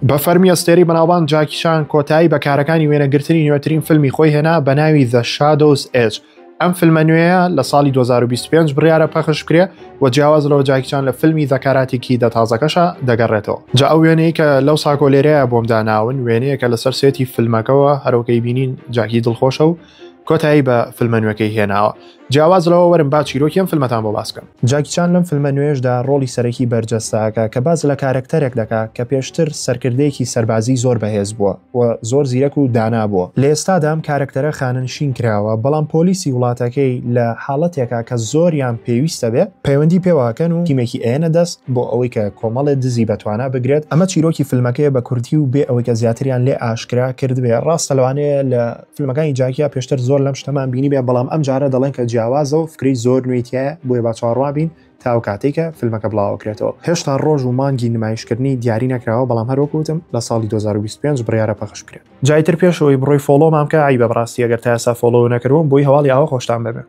بە فەرمی ئەستێرەی بەناوبانگ جاکی چان کۆتایی بە کارەکانی وێنەگرتنی نوێترین فیلمی خۆی هێنا بە ناوی The Shadow's Edge. ئەم فیلمە نوێیە لە ساڵی 2025 بڕیارە پەخش بکرێ و جیاواز لەوە جاکی چان لە فیلمی The Karate Kid ە تازەکەشە دەگەڕێتەوە. جا ئەو وێنەی کە لەو ساکۆ لێرەیە بۆم داناون وێنەیەکە لەسەر سێتی فیلمەکەوە هەرۆکەی بینین جاکی دڵخۆشە و کۆتایی بە فیلمە نوێکەی هێناوە. جیاواز لەوە وەرن با چیرۆکی ئەم فیلمەتان بۆ باس کەم. جاکی چان لەم فیلمە نوێیەشدا ڕۆڵی سەرەکی بەرجەستە ئەکا کە باس لە کارەکتەرێک دەکا کە پێشتر سەرکردەیەکی سەربازی زۆر بەهێز بووە و زۆر زیرەک و دانا بووە. لە ئێستادا ئەم کارەکتەرە خانەنشین کراوە بەڵام پۆلیسی وڵاتەکەی لە حاڵەتێکا کە زۆریان پێویستە بێ پەیوەندی پێوە ئەکەن و تیمێکی ئەیەنە دەست بۆ ئەوەی کە کۆمەڵێ دزی بەتوانا بگرێت. ئەمە چیرۆکی فیلمەکەیە بە کوردی و بێ ئەوەی کە زیاتریان لێ ئاشکرا کردبێ. ڕاستە لەوانەیە لە فیلمەکانی جاکیا پێشتر زۆر لەم شتەمان بینیبێ بەڵام ئەم جارە دەڵێن کە جیاوازە و فکرەی زۆر نوێی تیایە بۆیە با چاوەڕوان بین تا ئەو کاتەی کە فیلمەکە بڵاوەکرێتەوە هێشتا ڕۆژ و مانگی نمایشکردنی دیاری نەکراوە بەڵام هەروەک وتم لە ساڵی 2025 بڕیارە پەخش بکرێت جایتر پێشەوەی بڕۆی follow مان بکە عیبە بەڕاستی ئەگەر تا ئێستا follow نەکردووم بۆی هەواڵی ئاوا خۆشتان بەبێ.